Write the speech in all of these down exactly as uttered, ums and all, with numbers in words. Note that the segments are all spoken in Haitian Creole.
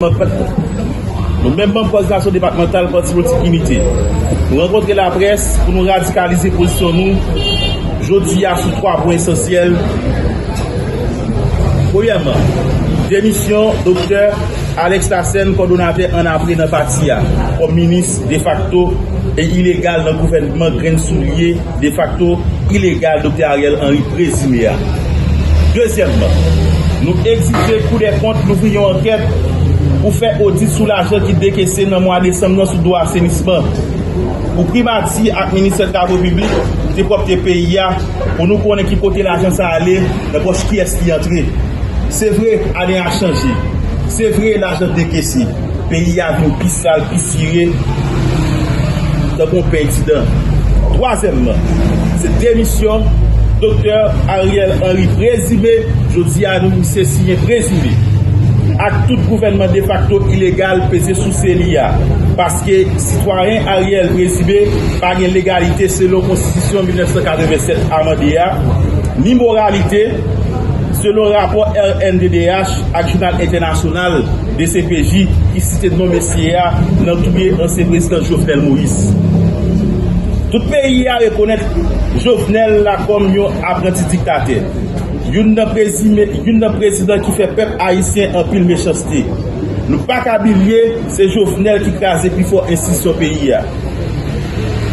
Nou menm manm kòdinasyon depatmantal Pati Politik Inite, nou rankontre laprès pou nou radikalize pozisyon nou jodi a sou twa pwen esansyèl. Premyèman, demisyon Doktè Alex Larsen, kòdonatè annapre nan pati a, kòm minis defakto e ilegal nan gouvènman grenn soulye defakto ilegal Doktè Ariel Henry prezime a. Dezyèmman, nou egzije Kou dè Kont louvri yon ankèt pou fè odit sou lajan ki dekese nan mwa desanm nan sou do asenisman, pou Primati ak Ministè Travo Piblik te pwòpte peyi a, pou nou konnen ki kote lajan sa ale, nan pòch kiyès li antre. Se vre, ane a chanje. Se vre, lajan dekese. Peyi a vin pi sal, pi sire, tankou yon pèy ti dan. Twazyèmman, se demisyon Doktè Ariel Henry prezime. Jodi a, nou misye siyen prezime. Ak tout gouvènman defakto ilegal peze sou se li a. Paske sitwayen Ariel prezime pa gen legalite selon konstitisyon mil nèf san katrevennsèt amande a, ni moralite, selon rapò R N D D H ak Jounal Entènasyonal de C P J ki site non mesye a nan touye ansyen prezidan Jovenel Moïse. Tout peyi a rekonèt Jovenel la kòm yon apranti diktatè, youn nan prezime, youn nan prezidan ki fè pèp ayisyen anpil mechanste. Nou pa ka bilye, se Jovenel ki kraze pifò enstitisyon peyi a,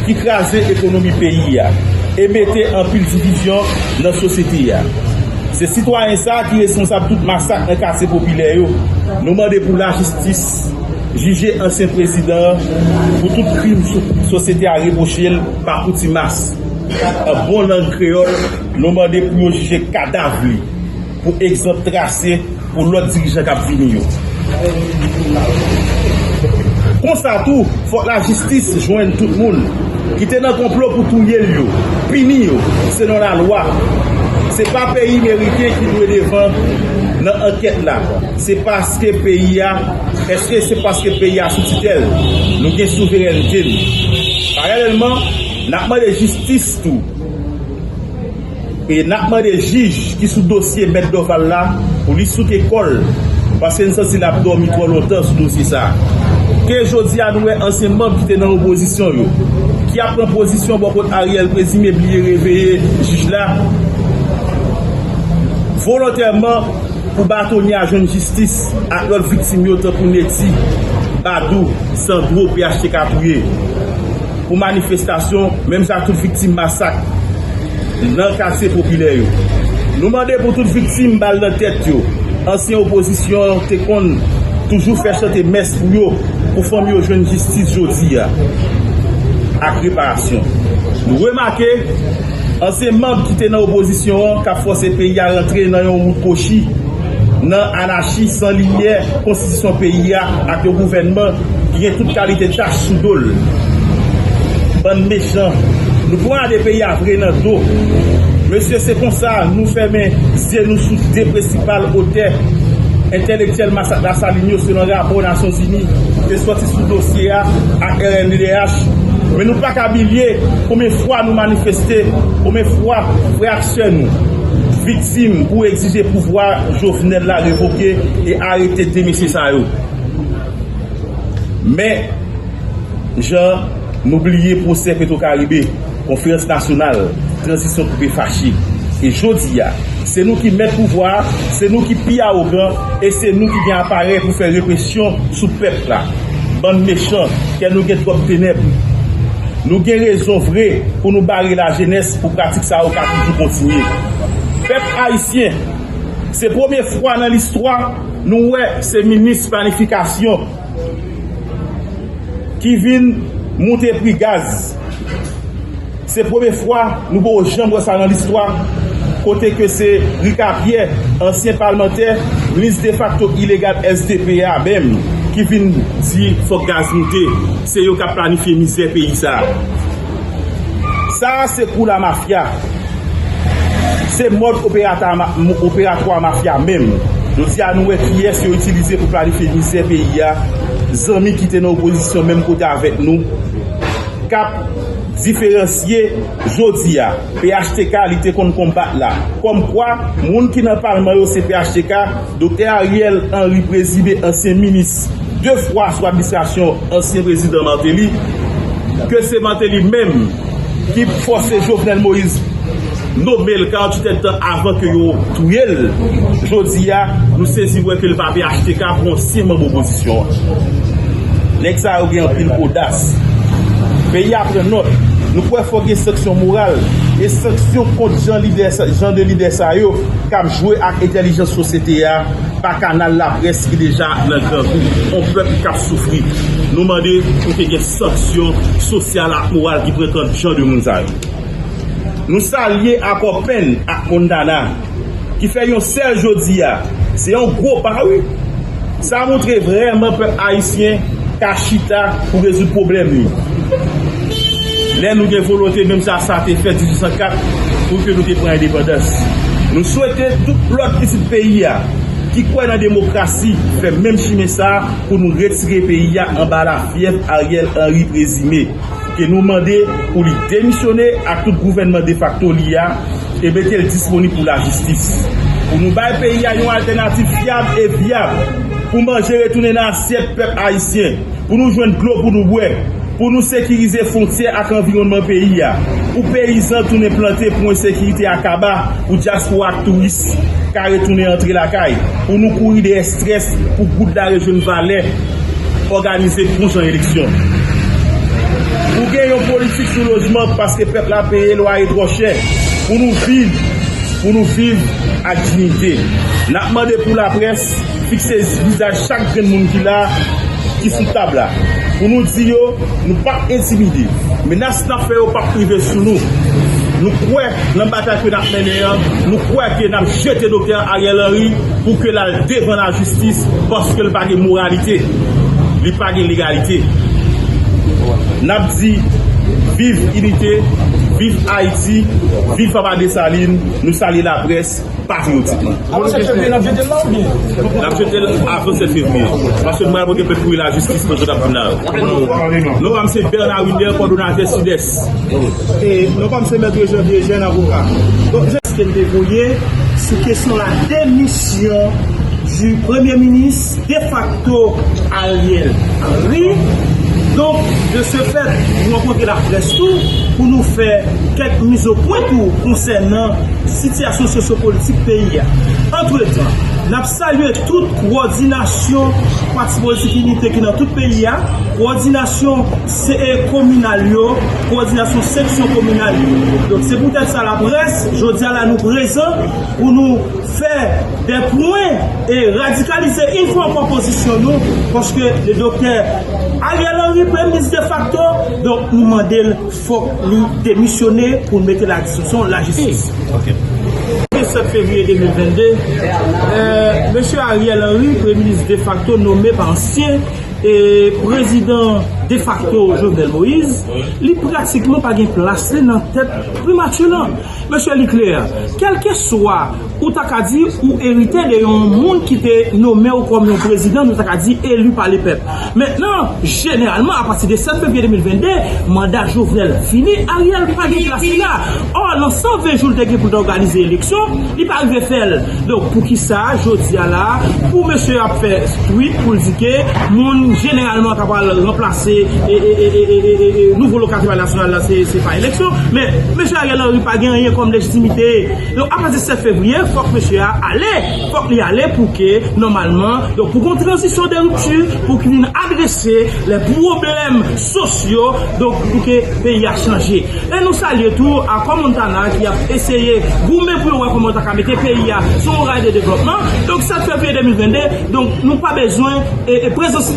ki kraze ekonomi peyi a e mete anpil divizyon nan sosyete a. Se sitwayen sa a ki responsab tout masak nan katye popilè yo. Nou mande pou lajistis jije ansyen prezidan an pou tout krim so-, sosyete a repwoche l pa kontimas. An bon lang kreyòl, nou mande pou yo jije kadav li pou egzanp trase pou lòt dirijan k ap vini yo. Konsa tou, fòk lajistis jwenn tout moun ki te nan konplo pou touye l yo, pini yo selon lalwa. Se pa peyi merike ki dwe devan nan ankèt la. Se paske peyi a, èske se paske peyi a sou titèl? Nou gen souverènte n. Paralèlman, n ap mande jistis tou. E n ap mande jij ki sou dosye Mèt Dorval la pou li souke kò l, paske n santi l ap dòmi twò lontan sou dosye sa a. Ke jodi a nou wè ansyen manm ki te nan opozisyon yo, ki ap pran pozisyon bò kot Ariel, prezime bliye reveye jij la. Volontèman, pou Batonya jwenn jistis ak lòt viktim yo tankou Neti, Badou, Sandro, P H T K touye, pou manifestasyon, menm jan ak tout viktim masak nan katye popilè yo. Nou mande pou tout viktim bal nan tèt yo, ansyen opozisyon te konn toujou fè chante mès pou yo, pou fanmi yo jwenn jistis jodi a ak reparasyon. Nou remake ansyen manm ki te nan opozisyon an k ap fòse peyi a rantre nan yon wout kwochi, nan anachi, san limyè, konstitisyon peyi a ak yon gouvènman ki gen tout kalite tach sou do l. Bann mechan, nou pwazone peyi a vre nan do. Mesye, se konsa nou fèmen zye nou sou de prensipal otè entèlektyèl masak Lasalin yo selon rapò Nasyonzini te sòti sou dosye a ak R N D D H. Men nou pa ka bilye konbyen fwa nou manifeste, konbyen fwa frè ak sè nou viktim pou egzije pouvwa Jovenel la revoke e arete de mesye sa yo. Men, jan nou bliye pwosè Petwokaribe, Konferans Nasyonal, Tranzisyon Koupe Fache. E jodi a, se nou ki mèt pouvwa a, se nou ki pi awogan, e se nou ki gen aparèy pou fè represyon sou pèp la. Bann mechan, kè nou gen twòp tenèb. Nou gen rezon vre pou nou bare lajenès pou pratik sa yo ka toujou kontinye. Pèp ayisyen, se premye fwa nan listwa nou wè se minis planifikasyon ki vin moute pri gaz. Se premye fwa nou poko janm wè sa nan listwa, kote ke se Ricard Pierre, ansyen palmantè, minis defakto ilegal S D P a menm, ki vin di fòk gaz moute. Se yo k ap planifye mizè peyi sa a. Sa a se kou lamafya. Se mòd operata ma-, operatwa mafya menm. Jodi a, nou wè kiyès yo itilize pou planifye mizè peyi a. Zanmi ki te nan opozisyon menm kote avèk nou, k ap diferansye jodi a. P H T K li te konn konbat la. Kòmkwa, moun ki nan palman yo se P H T K, Doktè Ariel Henry Présumé, ansyen minis, de fwa sou administrasyon ansyen prezidan Martelly, ke se Martelly menm ki fòse Jovenel Moïse nome l karanntuit èdtan avan ke yo touye l. Jodi a, nou sezi wè ke l pa P H T K pou ansyen manm opozisyon an. Nèg sa yo gen anpil odas. Peyi a pran nòt. Nou kwè fòk gen sanksyon moral e sanksyon kont jan lidè sa, jan de lidè sa yo k ap jwe ak entèlijans sosyete a pa kanal laprès ki deja nan grangou, yon pèp k ap soufri. Nou mande pou ke gen sanksyon sosyal ak moral ki pran kont jan de moun sa yo. Nou salye akò Penn ak Montana ki fè yon sèl jodi a. Se yon gwo pa, wi. Sa montre vrèman pèp ayisyen ka chita pou rezoud pwoblèm li. Lè nou gen volonte, menm sa sa te fè dizuit san kat pou ke nou te pran endepandans. Nou swete tout lòt pitit peyi a ki kwè nan demokrasi fè menm chimen sa a pou nou retire peyi a anba lafyèv Ariel Henry Présumé, ke nou mande pou li demisyone ak tout gouvènman defakto li a e mete l disponib pou lajistis. Pou nou bay peyi a yon altènativ fyab e vyab, pou manje retounen nan asyèt pèp ayisyen, pou nou jwenn dlo pou nou bwè, pou nou sekirize fwontyè ak anviwònman peyi a, pou peyizan tounen plante, pou ensekirite a kaba, pou dyaspora ak touris ka retounen antre lakay, pou nou kouri dèyè estrès, pou goud la rejwenn valè, òganize bon jan eleksyon. Pou gen yon politik sou lojman, paske pèp la peye lwaye twò chè. Pou nou viv, pou nou viv ak diyite. N ap mande pou laprès fikse vizaj chak grenn moun ki la, ki sou tab la. Pou nou di yo, nou p ap entimide. Menas n ap fè yo p ap rive sou nou. Nou kwè nan batay ke n ap mennen an. Nou kwè ke n ap jete Doktè Ariel Henry pou ke l al devan lajistis, paske l pa gen moralite. Li pa gen legalite. N ap di, viv inite, viv Ayiti, viv Papa Desalin, nou salye laprès, patriyotikman. Avan sèt fevriye, n ap jete l la oubyen? N ap jete l avan sèt fevriye. Paske nou pral pote pèp pou lajistis nan zòn ap vin la yo. Non pa m se Bernard Wilner, kòdonatè Sidès. E non pa m se Mèt Janvier Jeune, avoka. Donk, jan ke n te voye sou kesyon la demisyon du premye minis defakto Ariel Henry. Donk, de ce fait, nou rankontre laprès tou pou nou fè kèk mizopwen tou konsènan sitiyasyon sosyopolitik peyi a. Antretan, n ap salye tout kowòdinasyon pati politik Inite ki nan tout peyi a, kowòdinasyon se, e, kominal yo, kowòdinasyon seksyon kominal yo. Donk, se poutèt sa laprès, jodi a la nou prezan pou nou fè dè pwen e radikalize yon fwa ankò pozisyon nou, paske le doktè Ariel Henry, premye minis defakto, donk nou mande l fòk li demisyone pou l mete l a diskresyon lajistis. Ok. Le sept février deux mille vingt-deux, euh, mesye Ariel Henry, premye minis defakto nome pa ansyen e prezidan defakto Jovenel Moïse, li pratikman pa gen plas li nan tèt primati lan. Mesye, li klè, kèlkeswa ou ta ka di ou eritè de yon moun ki te nome w kòm yon prezidan, nou ta ka di eli pa lepèp. Mentnan, jeneralman, apati de sept février deux mille vingt-deux, manda Jovenel fini, Ariel pa gen plas li la. Ò, nan san ven jou l te gen pou l ta òganize eleksyon, li pa rive fè l. Donk, poukisa, jodi a la, pou mesye ap fè tweet pou l di ke moun jeneralman k ap al ranplase e, e, e, e, e, e, e, nouvo lokatè palè nasyonal la, se, se pa eleksyon. Men, mesye Ariel Henry pa gen anyen kòm lejitimite. Donk, apati de sept février, fòk mesye a ale. Fòk li ale pou ke, nòmalman, donk, pou gen yon tranzisyon de ripti, pou ki vin adrese lè pwoblèm sosyo, donk, pou ke peyi a chanje. E nou salye tou Akò Montana ki ap eseye goumen pou yo wè kòman yo ta ka mete peyi a sou yon ray de devlòpman. Donk, sept février deux mille vingt-deux, donk, nou pa bezwen e, e prezans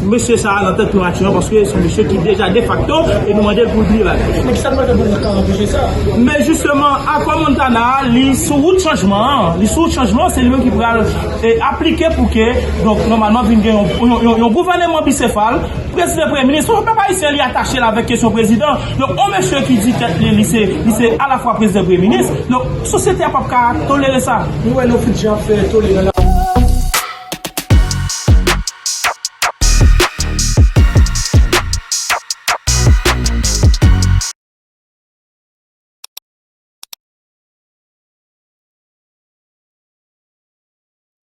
mesye sa a nan tèt primati an, paske se yon mesye ki deja defakto, e nou mande l pou l bliye bagay. Men ki sa nou pral fè pou nou ka anpeche sa? Men jisteman, Akò Montana a, li sou wout chanjman an, li sou wout chanjman, se li menm ki pral e, aplike pou ke, donk, nòmalman, vin gen yon, yon, yon, yon gouvèneman bisefal, prezidan, premye minis, tout pèp ayisyen li atache l avèk kesyon prezidan. Donk, yon mesye ki di tèt li, li se, li se alafwa prezidan, premye minis. Donk, sosyete a p ap ka tolere sa. Nou wè Neofil Jean ap fè tole nan